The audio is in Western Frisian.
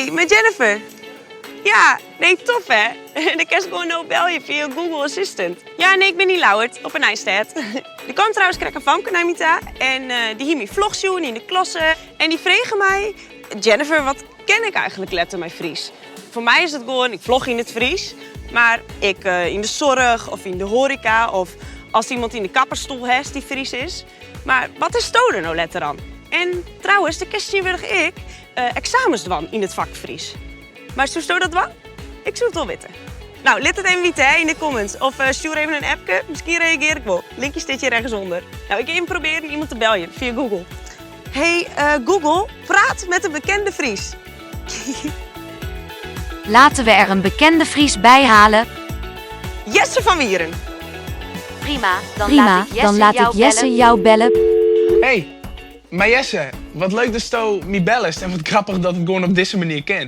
Hey, met Jennifer. Ja, nee, tof hè? Dan kinst gewoan no belje fia Google Assistant. Ja, nee, ik bin yn Ljouwert, op 'e Nijstêd. Der kaam trouwens krekt in famke nei my ta en dy hie myn vlog sjoen yn de klasse en dy frege my: "Jennifer, wat kin ik eigentlik letter mei Frysk?" Foar my is it gewoan, ik vlog yn it Frysk, mar ek yn de soarch of yn de hoareka of as iemand yn de kappersstoel hast dy't Frysk is. Mar wat is der no letter dan? En trouwens, do kinst tsjintwurdich ek eksamens dwaan yn it fak Frysk. Mar soesto dat dwaan? Ik soe it wol witte. No, lit it even witte, hè, yn de comments. Of stjoer even in appke, miskien reagearje ik wol. Linkje stiet hjir ergens ûnder. No, ik gean even probearjen iemand te beljen fia Google. Hey Google, praat met een bekende Fries. Laten we er een bekende Fries bij halen. Jesse van Wieren. Prima, dan Prima, laat ik Jesse dan laat jou ik Jesse bellen. jou bellen. Hey, mar Jesse, wat leuk datsto my bellest en wat grappich dat it gewoan op dizze manier kin.